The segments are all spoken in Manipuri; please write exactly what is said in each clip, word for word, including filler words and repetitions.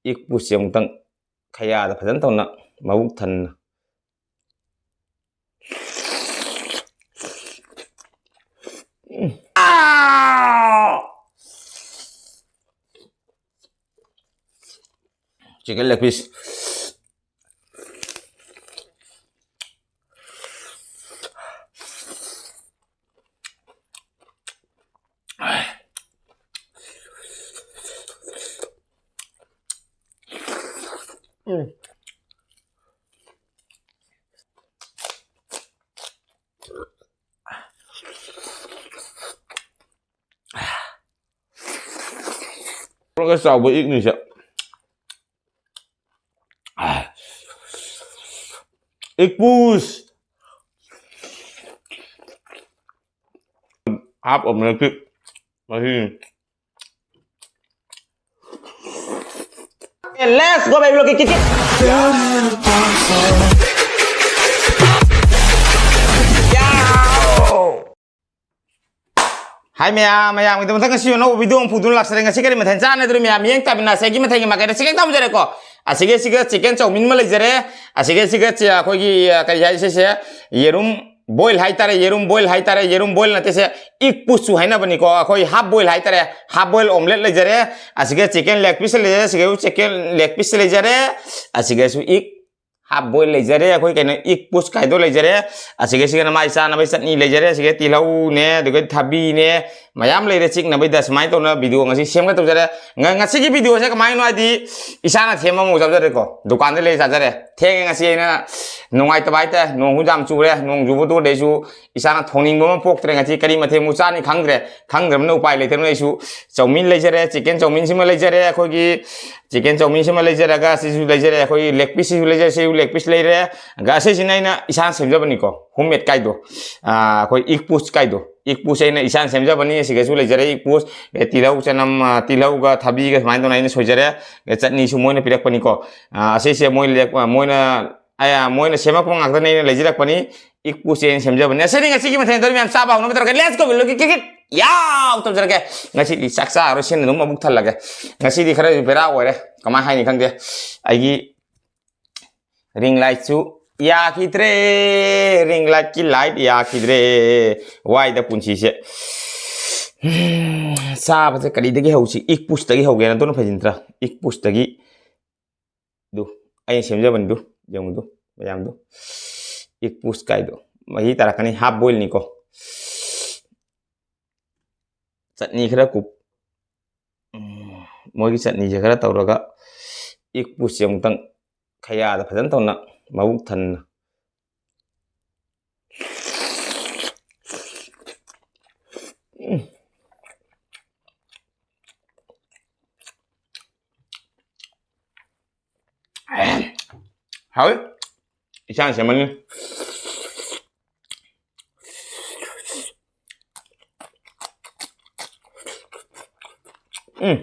ꯏꯛ ꯄꯨꯁꯁꯦ ꯑꯃꯨꯛꯇꯪ ꯈꯌꯥꯗ ꯐꯖꯅ ꯇꯧꯅ ꯃꯕꯨꯛ ꯊꯟꯅ꯫ Chicken leg piece. ꯆꯥꯎꯕ ꯏꯛꯅꯤꯁꯦ꯫ ꯏꯛꯄꯨꯁ꯫ Half omelette ꯃꯍꯤ꯫ Let's go, baby, look at it. ꯍꯥꯏ ꯃꯌꯥꯝ, ꯃꯌꯥꯝꯒꯤꯗꯃꯛꯇ ꯉꯁꯤ ꯑꯅꯧꯕ video ꯑꯃ ꯄꯨꯗꯨꯅ ꯂꯥꯛꯆꯔꯦ꯫ ꯉꯁꯤ ꯀꯔꯤ ꯃꯊꯦꯜ ꯆꯥꯟꯅꯗꯣꯔꯤ ꯃꯌꯥꯝ? ꯃꯤꯠꯌꯦꯡ ꯇꯥꯃꯤꯟꯅꯁꯦ꯫ ꯑꯩꯒꯤ ꯃꯊꯦꯜꯒꯤ ꯃꯥꯏꯀꯩꯗ chicken ꯊꯝꯖꯔꯦꯀꯣ꯫ ꯑꯁꯤꯒ, ꯁꯤꯒ chicken ꯆꯧꯃꯤꯟ ꯑꯃ ꯂꯩꯖꯔꯦ꯫ ꯑꯁꯤꯒ, ꯁꯤꯒ ꯆꯤ-, ꯑꯩꯈꯣꯏꯒꯤ, ꯑ, ꯀꯔꯤ ꯍꯥꯏꯁꯦ, ꯁꯦ? ꯌꯦꯔꯨꯝ boil ꯍꯥꯏꯇꯥꯔꯦ, ꯌꯦꯔꯨꯝ boil ꯍꯥꯏꯇꯥꯔꯦ, ꯌꯦꯔꯨꯝ boil ꯅꯠꯇꯦ, ꯁꯦ ꯏꯛ ꯄꯨꯁꯁꯨ ꯍꯥꯏꯅꯕꯅꯤꯀꯣ, ꯑꯩꯈꯣꯏ half boil ꯍꯥꯏꯇꯥꯔꯦ, half boil omelette ꯂꯩꯖꯔꯦ꯫ ꯑꯁꯤꯒ chicken leg piece ꯂꯩꯖꯔꯦ, ꯑꯁꯤꯒꯁꯨ chicken leg piece ꯂꯩꯖꯔꯦ, ꯑꯁꯤꯒꯁꯨ ꯏꯛ half boil ꯂꯩꯖꯔꯦ, ꯑꯩꯈꯣꯏ ꯀꯩꯅꯣ ꯏꯛ ꯄꯨꯁ ꯀꯥꯏꯗꯣ ꯂꯩꯖꯔꯦ꯫ ꯑꯁꯤꯒ, ꯁꯤꯒꯅ ꯃꯥꯏ ꯆꯥꯅꯕ ꯆꯠꯅꯤ ꯂꯩꯖꯔꯦ, ꯑꯁꯤꯒ ꯇꯤꯜꯍꯧꯅꯦ, ꯑꯗꯨꯒ ꯊꯕꯤꯅꯦ, ꯃꯌꯥꯝ ꯂꯩꯔꯦ ꯆꯤꯛꯅꯕꯩꯗ꯫ ꯁꯨꯃꯥꯏꯅ ꯇꯧꯅ video ꯉꯁꯤ ꯁꯦꯝꯒꯦ ꯇꯧꯖꯔꯦ꯫ ꯉ-, ꯉꯁꯤꯒꯤ videoꯁꯦ ꯀꯃꯥꯏꯅꯣ ꯍꯥꯏꯗꯤ, ꯏꯁꯥꯅ ꯁꯦꯝꯕ ꯑꯃꯨꯛ ꯆꯥꯖꯔꯦꯀꯣ, ꯗꯨꯀꯥꯟꯗ ꯂꯩ ꯆꯥꯖꯔꯦ꯫ ꯊꯦꯡꯉꯦ ꯉꯁꯤ, ꯑꯩꯅ ꯅꯨꯡꯉꯥꯏꯇꯕ ꯍꯥꯏꯇꯥꯔꯦ, ꯅꯣꯡꯁꯨ ꯌꯥꯝ ꯆꯨꯔꯦ, ꯅꯣꯡ ꯆꯨꯕꯗꯨꯗ ꯑꯩꯁꯨ ꯏꯁꯥꯅ ꯊꯣꯡꯅꯤꯡꯕ ꯑꯃ ꯄꯣꯛꯇ꯭ꯔꯦ꯫ ꯉꯁꯤ ꯀꯔꯤ ꯃꯊꯦꯜꯃꯨꯛ ꯆꯥꯅꯤ ꯈꯪꯗ꯭ꯔꯦ, ꯈꯪꯗ꯭ꯔꯕꯅꯤꯅ ꯎꯄꯥꯏ ꯂꯩꯇꯕꯅꯤꯅ ꯑꯩꯁꯨ ꯆꯧꯃꯤꯟ ꯂꯩꯖꯔꯦ, chicken ꯆꯧꯃꯤꯟꯁꯤꯃ ꯂꯩꯖꯔꯦ, ꯑꯩꯈꯣꯏꯒꯤ chicken ꯆꯧꯃꯤꯟꯁꯤꯃ ꯂꯩꯖꯔꯒ, ꯁꯤꯁꯨ ꯂꯩꯖꯔꯦ, ꯑꯩꯈꯣꯏꯒꯤ leg piece ꯁꯤꯁꯨ ꯂꯩꯖꯔꯦ, ꯁꯤꯁꯨ leg piece ꯂꯩꯔꯦ꯫ ꯑꯗꯨꯒ ꯑꯁꯤꯁꯤꯅ ꯑꯩꯅ ꯏꯁꯥꯅ ꯁꯦꯝꯖꯕꯅꯤꯀꯣ, home made ꯀꯥꯏꯗꯣ, ꯑꯥ, ꯑꯩꯈꯣꯏ ꯏꯛ ꯄꯨꯁ ꯀꯥꯏꯗꯣ, ꯏꯛ ꯄꯨꯁꯁꯦ ꯑꯩꯅ ꯏꯁꯥꯅ ꯁꯦꯝꯖꯕꯅꯤ꯫ ꯁꯤꯒꯁꯨ ꯂꯩꯖꯔꯦ ꯏꯛ ꯄꯨꯁ, ꯑꯦ, ꯇꯤꯜꯍꯧ, ꯆꯅꯝ, ꯑꯥ, ꯇꯤꯜꯍꯧꯒ ꯊꯕꯤꯒ ꯁꯨꯃꯥꯏꯅ ꯇꯧꯅ ꯑꯩꯅ ꯁꯣꯏꯖꯔꯦ꯫ ꯑꯦ, ꯆꯠꯅꯤꯁꯨ ꯃꯣꯏꯅ ꯄꯤꯔꯛꯄꯅꯤꯀꯣ꯫ ꯑꯥ, ꯑꯁꯤꯁꯦ ꯃꯣꯏ ꯂꯦꯛ-, ꯑꯥ, ꯃꯣꯏꯅ, ꯑꯥ, ꯃꯣꯏꯅ ꯁꯦꯝꯃꯛꯄ ꯉꯥꯛꯇꯅꯦ ꯑꯩꯅ ꯂꯩꯖꯔꯛꯄꯅꯤ꯫ ꯏꯛ ꯄꯨꯁꯁꯦ ꯑꯩꯅ ꯁꯦꯝꯖꯕꯅꯤ꯫ ꯑꯁꯤꯅꯤ ꯉꯁꯤꯒꯤ ꯃꯊꯦꯜ꯫ ꯑꯗꯨ ꯃꯌꯥꯝ ꯆꯥꯕ ꯍꯧꯅꯕ ꯇꯧꯔꯒꯦ꯫ Let's go, ꯂꯣꯏꯒꯤ ꯀꯤꯛ ꯀꯤꯛ ꯌꯥꯎ ꯇꯧꯖꯔꯒꯦ꯫ ꯉꯁꯤꯗꯤ ꯆꯥꯛ ꯆꯥꯔꯣꯏ, ꯁꯤꯅ ꯑꯗꯨꯝ ꯃꯕꯨꯛ ꯊꯜꯂꯒꯦ꯫ ꯉꯁꯤꯗꯤ ꯈꯔ ꯕꯦꯔꯥ ꯑꯣꯏꯔꯦ꯫ ꯀꯃꯥꯏ ꯍꯥꯏꯅꯤ ꯈꯪꯗꯦ꯫ ꯑꯩꯒꯤ ring lightꯁꯨ ꯌꯥꯈꯤꯗ꯭ꯔꯦ꯫ Ring lightꯀꯤ light ꯌꯥꯈꯤꯗ꯭ꯔꯦ꯫ ꯋꯥꯏꯗ ꯄꯨꯟꯁꯤꯁꯦ꯫ ꯆꯥꯕꯁꯦ ꯀꯔꯤꯗꯒꯤ ꯍꯧꯁꯤ? Egg pushꯇꯒꯤ ꯍꯧꯒꯦꯅ ꯑꯗꯨꯅ ꯐꯩꯖꯤꯟꯗ꯭ꯔꯥ? Egg pushꯇꯒꯤ ꯑꯗꯨ ꯑꯩꯅ ꯁꯦꯝꯖꯕꯅꯤꯗꯨ, ꯌꯦꯡꯉꯨꯗꯨ, ꯃꯌꯥꯝꯗꯨ꯫ Egg push ꯀꯥꯏꯗꯣ꯫ ꯃꯍꯤ ꯇꯥꯔꯛꯀꯅꯤ, half boilꯅꯤꯀꯣ꯫ ꯆꯠꯅꯤ ꯈꯔ ꯀꯨꯞ-, ꯎꯝ, ꯃꯣꯏꯒꯤ ꯆꯠꯅꯤꯁꯦ ꯈꯔ ꯇꯧꯔꯒ egg pushꯁꯦ ꯑꯃꯨꯛꯇꯪ ꯈꯌꯥꯗ ꯐꯖꯅ ꯇꯧꯅ ꯃꯕꯨꯛ ꯊꯟꯅ꯫ ꯎꯝ꯫ ꯍꯥꯎꯏ꯫ ꯏꯁꯥꯅ ꯁꯦꯝꯃꯅꯤ꯫ ꯎꯝ꯫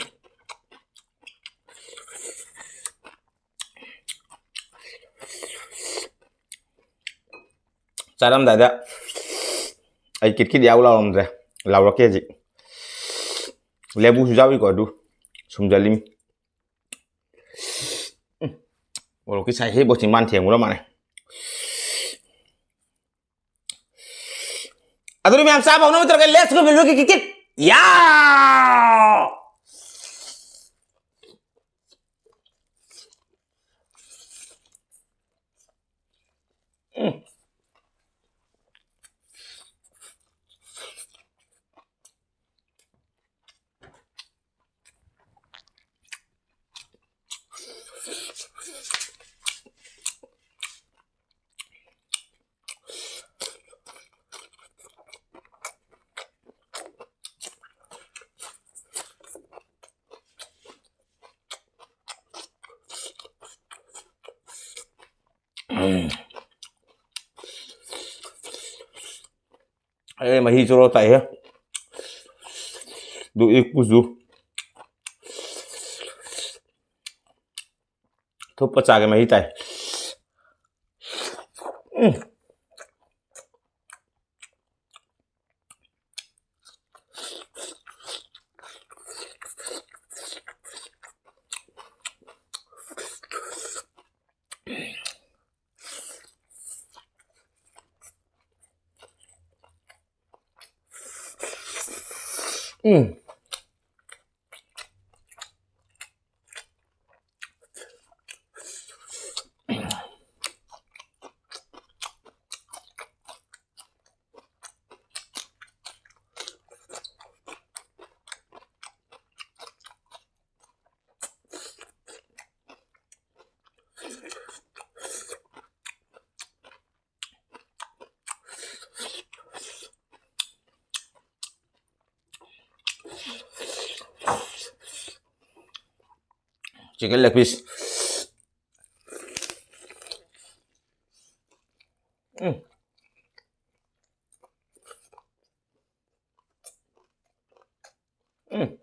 ꯆꯥꯔꯝꯗꯥꯏꯗ ꯑꯩ ꯀꯤꯠꯀꯤꯠ ꯌꯥꯎ ꯂꯥꯎꯔꯝꯗ꯭ꯔꯦ, ꯂꯥꯎꯔꯛꯀꯦ ꯍꯧꯖꯤꯛ꯫ ꯂꯦꯕꯨꯁꯨ ꯌꯥꯎꯔꯤꯀꯣ, ꯑꯗꯨ ꯁꯨꯝꯖꯜꯂꯤꯃꯤ꯫ ꯎꯝ, ꯃꯣꯔꯣꯛꯀꯤ ꯁꯥꯏ ꯍꯦꯛ ꯕꯣꯠꯁꯤ ꯃꯥꯅ ꯊꯦꯡꯉꯨꯔ ꯃꯥꯅꯦ꯫ ꯑꯗꯨꯅ ꯃꯌꯥꯝ ꯆꯥꯕ ꯍꯧꯅꯕ ꯇꯧꯔꯒ, let's go, ꯕꯤꯜꯕꯤꯜꯒꯤ ꯀꯤꯠ ꯀꯤꯠ꯫ ꯌꯥ! ꯎꯝ꯫ ꯎꯝ꯫ ꯑꯦ, ꯃꯍꯤ ꯆꯣꯔꯣ ꯇꯥꯏꯍꯦ꯫ ꯑꯗꯨ ꯏꯛꯄꯨꯁꯨ ꯊꯨꯞꯄ ꯆꯥꯒꯦ, ꯃꯍꯤ ꯇꯥꯏ꯫ ꯎꯝ꯫ ꯎꯝ꯫ Chicken leg piece. ꯎꯝ꯫ ꯎꯝ꯫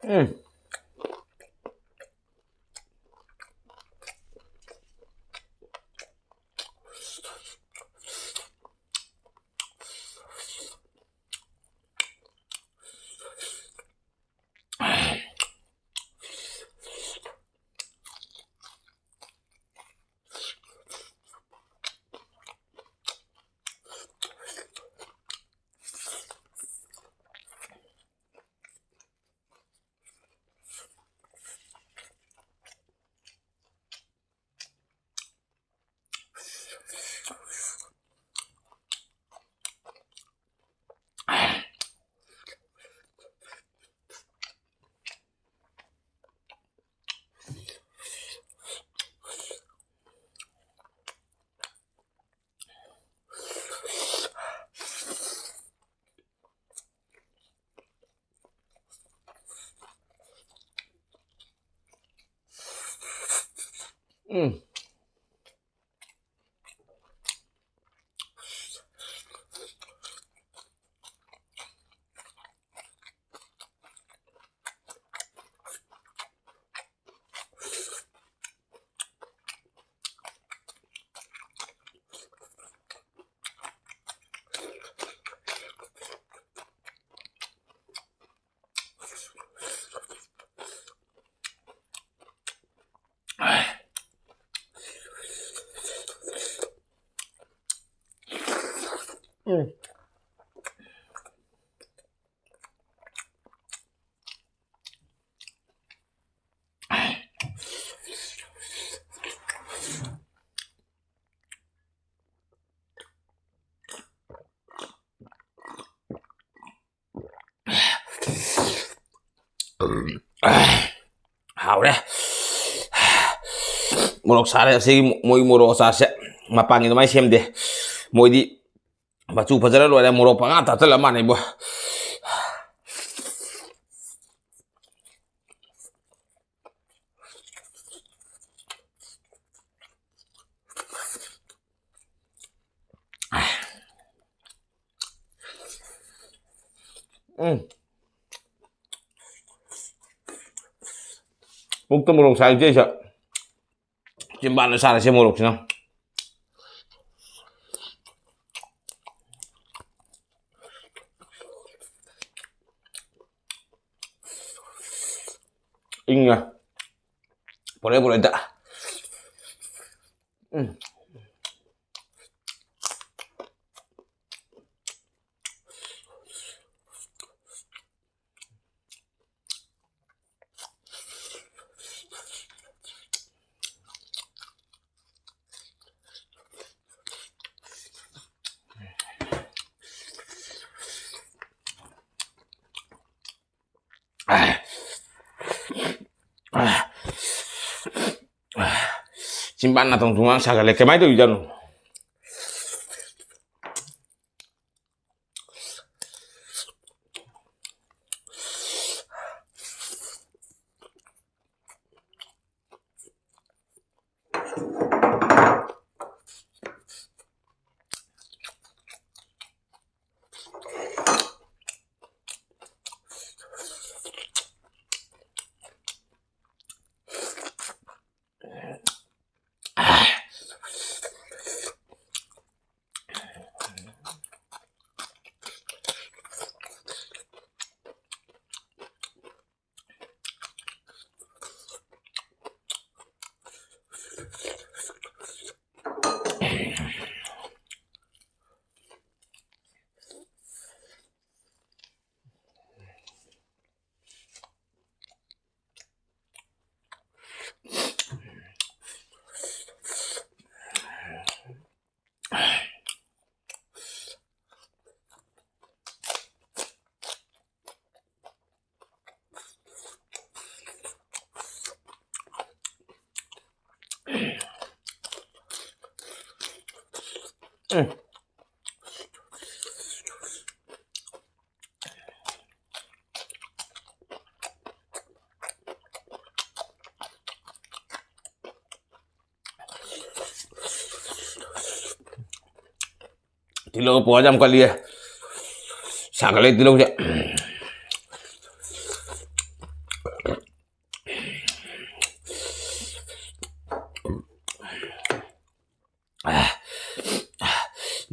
ꯎꯝ꯫ ꯎꯝ꯫ ꯎꯝ꯫ ꯍꯥꯎꯔꯦ꯫ ꯃꯣꯔꯣꯛ ꯁꯥꯔꯦ꯫ ꯑꯁꯤꯒꯤ ꯃꯣꯏ ꯃꯣꯔꯣꯛ ꯑꯆꯥꯔꯁꯦ ꯃꯄꯥꯟꯒꯤ ꯑꯗꯨꯃꯥꯏꯅ ꯁꯦꯝꯗꯦ꯫ ꯃꯣꯏꯗꯤ ꯃꯆꯨ ꯐꯖꯔ ꯂꯣꯏꯔꯦ꯫ ꯃꯣꯔꯣꯛ ꯄꯪꯍꯥꯞ ꯍꯥꯞꯆꯜꯂ ꯃꯥꯅꯦ ꯏꯕꯣ꯫ ꯎꯝ꯫ ꯄꯨꯛꯇ ꯃꯣꯔꯣꯛ ꯁꯥꯏ ꯏꯆꯦ ꯁꯥ꯫ ꯆꯤꯝꯕꯥꯟꯗ ꯁꯥꯔꯦ ꯁꯤ ꯃꯣꯔꯣꯛꯁꯤꯅ꯫ ꯏꯪꯉꯦ꯫ ꯄꯣꯔꯦ ꯄꯣꯔꯦ ꯍꯦꯛꯇ꯫ ꯎꯝ꯫ ꯆꯤꯝꯕꯥꯟ ꯅꯥꯇꯣꯟ ꯊꯣꯡꯒꯥꯟ ꯁꯥꯒꯠꯂꯦ꯫ ꯀꯃꯥꯏꯅ ꯇꯧꯔꯤꯖꯥꯠꯅꯣ? ꯎꯝ꯫ ꯇꯤꯜꯍꯧ ꯄꯋꯥꯁꯦ ꯌꯥꯝ ꯀꯜꯂꯤꯌꯦ꯫ ꯁꯥꯒꯠꯂꯦ ꯇꯤꯜꯍꯧꯁꯦ꯫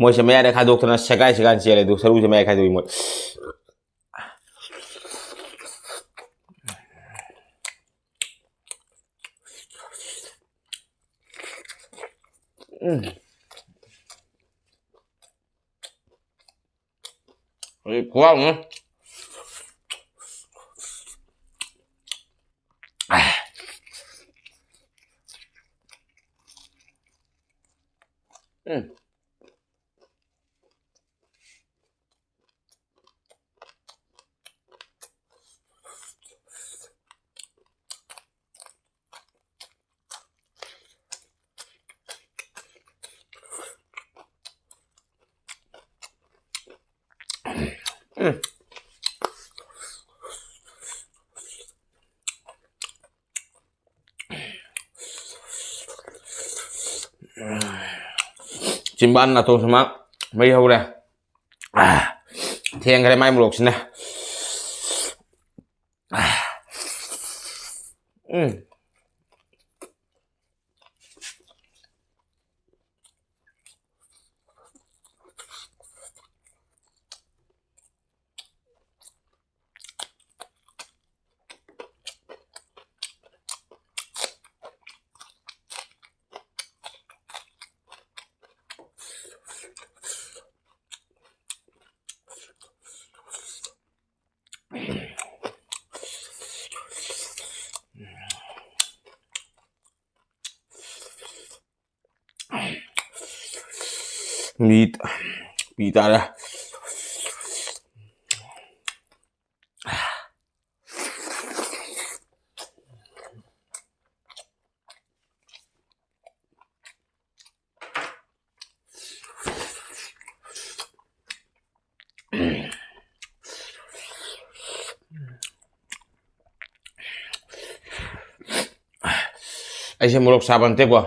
ꯃꯣꯏꯁꯦ ꯃꯌꯥꯏꯗ ꯈꯥꯏꯗꯣꯛꯇꯅ ꯁꯦꯒꯥꯏ ꯁꯦꯒꯥꯏꯅ ꯆꯦꯜꯂꯦ꯫ ꯑꯗꯨ ꯁꯔꯨꯁꯦ ꯃꯌꯥꯏ ꯈꯥꯏꯗꯣꯛꯏ ꯃꯣꯏ꯫ ꯎꯝ꯫ ꯍꯧꯖꯤꯛ ꯈꯨꯍꯥꯎ ꯑꯃ꯫ ꯎꯝ꯫ ꯎꯝ꯫ ꯆꯤꯝꯕꯥꯟ ꯅꯥꯇꯣꯟ ꯁꯨꯃꯥꯡ ꯃꯩ ꯍꯧꯔꯦ꯫ ꯊꯦꯡꯈ꯭ꯔꯦ ꯃꯥꯏ ꯃꯣꯔꯣꯛꯁꯤꯅ꯫ ꯎꯝ꯫ ꯃꯤꯠ ꯄꯤ ꯇꯥꯔꯦ꯫ ꯑꯩꯁꯦ ꯃꯣꯔꯣꯛ ꯁꯥꯕ ꯅꯠꯇꯦꯀꯣ꯫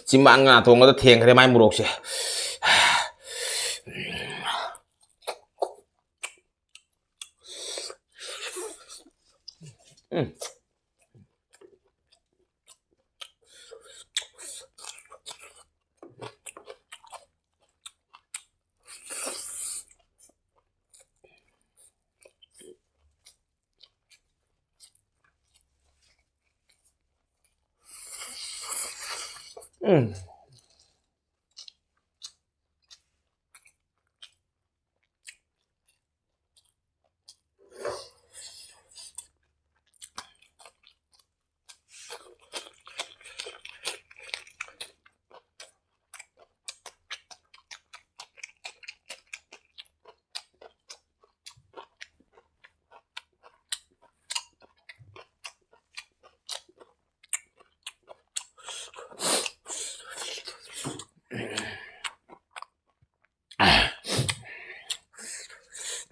ꯆꯤꯝꯕꯥꯟ ꯉꯥ ꯊꯣꯡꯕꯗ ꯊꯦꯡꯈ꯭ꯔꯦ ꯃꯥꯏ ꯃꯣꯔꯣꯛꯁꯦ꯫ ꯎꯝ꯫ ꯎꯝ꯫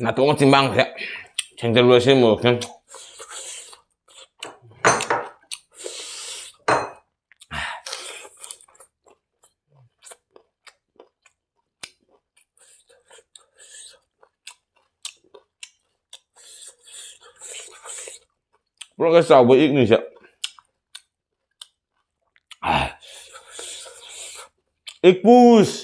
ꯅꯥꯇꯣꯟꯒ ꯆꯤꯟꯕꯥꯡꯒꯁꯦ ꯁꯦꯡꯖꯜꯂꯨꯔꯁꯤ ꯃꯣꯔꯣꯛꯁꯤꯅ꯫ ꯄꯨꯔꯛꯀ ꯆꯥꯎꯕ ꯏꯛꯅꯤꯁꯦ꯫ ꯏꯛꯄꯨꯁ꯫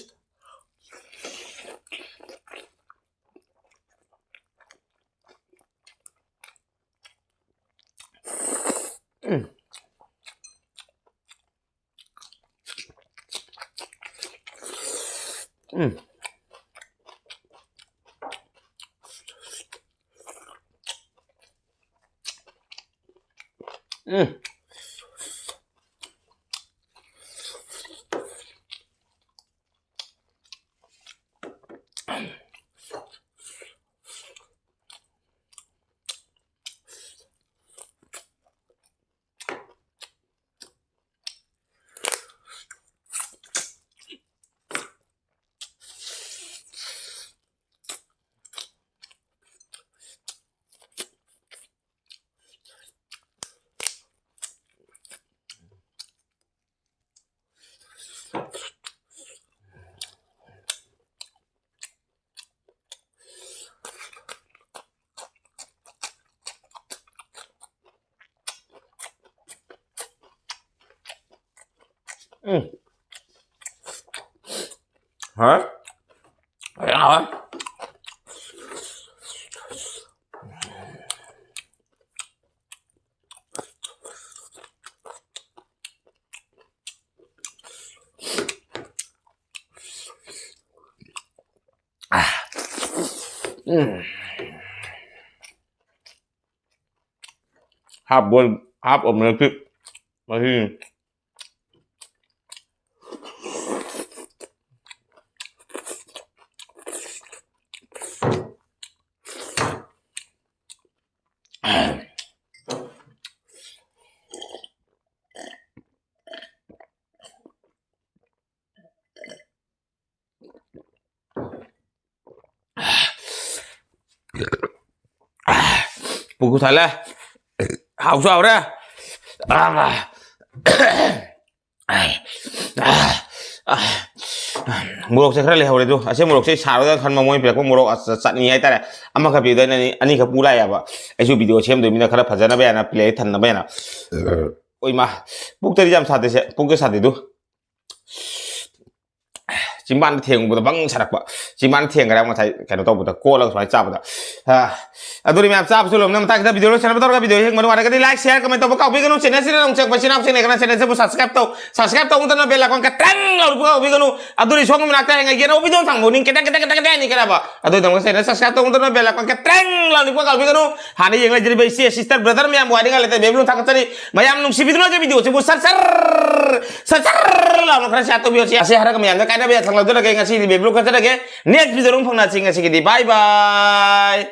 ꯎꯝ꯫ ꯎꯝ꯫ ꯎꯝ꯫ ꯎꯝ꯫ ꯍꯥꯎꯔꯦ꯫ ꯐꯖꯅ ꯍꯥꯎꯔꯦ꯫ ꯎꯝ꯫ Half boil, half omelette ꯁꯤ ꯃꯍꯤ꯫ ꯄꯨꯛꯁꯨ ꯊꯜꯂꯦ꯫ ꯍꯥꯎꯁꯨ ꯍꯥꯎꯔꯦ꯫ ꯑꯥ꯫ ꯃꯣꯔꯣꯛꯁꯦ ꯈꯔ ꯂꯩꯍꯧꯔꯦ ꯑꯗꯨ꯫ ꯑꯁꯤ ꯃꯣꯔꯣꯛꯁꯦ ꯁꯥꯔꯣꯏꯗꯅ ꯈꯟꯕ, ꯃꯣꯏꯅ ꯄꯤꯔꯛꯄ ꯃꯣꯔꯣꯛ ꯑꯆ-, ꯆꯠꯅꯤ ꯍꯥꯏꯇꯥꯔꯦ꯫ ꯑꯃꯈꯛ ꯄꯤꯕꯗ ꯑꯩꯅ ꯑꯅꯤ-, ꯑꯅꯤꯈꯛ ꯄꯨ ꯂꯥꯛꯑꯦꯕ꯫ ꯑꯩꯁꯨ video ꯁꯦꯝꯗꯣꯏꯅꯤꯅ ꯈꯔ ꯐꯖꯅꯕ ꯍꯥꯏꯅ, plate ꯊꯟꯅꯕ ꯍꯥꯏꯅ꯫ ꯑꯣꯏꯃꯥ, ꯄꯨꯛꯇꯗꯤ ꯌꯥꯝ ꯁꯥꯗꯦꯁꯦ, ꯄꯨꯛꯇ ꯁꯥꯗꯦꯗꯨ꯫ ꯆꯤꯝꯕꯥꯟꯗ ꯊꯦꯡꯕꯗ ꯕꯪ ꯁꯥꯔꯛꯄ꯫ ꯆꯤꯝꯕꯥꯟ ꯊꯦꯡꯈ꯭ꯔꯦ ꯉꯁꯥꯏ ꯀꯩꯅꯣ ꯇꯧꯕꯗ, ꯀꯣꯠꯂꯒ ꯁꯨꯃꯥꯏꯅ ꯆꯥꯕꯗ꯫ ꯑ, ꯑꯗꯨꯅꯤ ꯃꯌꯥꯝ, ꯆꯥꯕꯁꯨ ꯂꯣꯏꯅ ꯃꯇꯥꯡ ꯈꯤꯇꯪ ꯚꯤꯗꯤꯑꯣ ꯂꯣꯏꯁꯤꯟꯅꯕ ꯇꯧꯔꯒ ꯚꯤꯗꯤꯑꯣ ꯌꯦꯡꯕ ꯅꯨꯡꯉꯥꯏꯔꯒꯗꯤ like, share, comment ꯇꯧꯕ ꯀꯥꯎꯕꯤꯒꯅꯨ꯫ Channel ꯁꯤꯗ ꯅꯧꯅ ꯆꯪꯉꯛꯄ ꯏꯆꯤꯟ ꯏꯅꯥꯎꯁꯤꯡ ꯂꯩꯔꯒꯅ channel ꯁꯤꯕꯨ subscribe ꯇꯧ, subscribe ꯇꯧꯗꯅ bell icon ꯈꯤꯇꯪ ꯂꯥꯎꯕ ꯀꯥꯎꯕꯤꯒꯅꯨ꯫ ꯑꯗꯨꯗꯤ ꯁꯣꯝꯒꯤ ꯃꯅꯥꯛꯇ ꯍꯌꯦꯡ ꯑꯅꯧꯕ ꯚꯤꯗꯤꯑꯣ ꯊꯥꯡꯕ ꯅꯤꯡ ꯈꯤꯇꯪ ꯈꯤꯇꯪ ꯈꯤꯇꯪ ꯈꯤꯇꯪ ꯅꯤꯡꯈꯠꯅꯕ꯫ ꯑꯗꯨꯒꯤꯗꯃꯛꯇ channel subscribe ꯇꯧꯗꯅ bell icon ꯈꯤꯇꯪ ꯂꯥꯎꯅꯤꯡꯕ ꯀꯥꯎꯕꯤꯒꯅꯨ꯫ ꯍꯥꯟꯅ ꯌꯦꯡꯂꯩꯖꯔꯤꯕ ꯏꯆꯦ, sister, brother ꯃꯌꯥꯝꯕꯨ ꯍꯥꯏꯅꯤꯡꯉꯥꯏ ꯂꯩꯇꯦ, ꯕꯦꯕꯂꯨ ꯊꯥꯒꯠꯆꯔꯤ꯫ ꯃꯌꯥꯝ ꯅꯨꯡꯁꯤꯕꯤꯗꯨꯅ ꯍꯧꯖꯤꯛ ꯚꯤꯗꯤꯑꯣꯁꯤꯕꯨ ꯁꯠ ꯁꯠ ꯁꯠ ꯁꯠ ꯂꯥꯎꯅ ꯈꯔ share ꯇꯧꯕꯤꯌꯣ꯫ ꯑꯁꯤ ꯍꯥꯏꯔꯒ ꯃꯌꯥꯝꯗ ꯀꯥꯏꯅꯕ ꯌꯥꯊꯪ ꯂꯧꯖꯔꯒꯦ꯫ ꯉꯁꯤꯗꯤ ꯕꯦꯕ꯭ꯂꯨ ꯀꯠꯆꯔꯒꯦ꯫ Next ꯚꯤꯗꯤꯑꯣꯗ ꯑꯃꯨꯛ ꯐꯪꯅꯁꯤ꯫ ꯉꯁꯤꯒꯤꯗꯤ bye bye꯫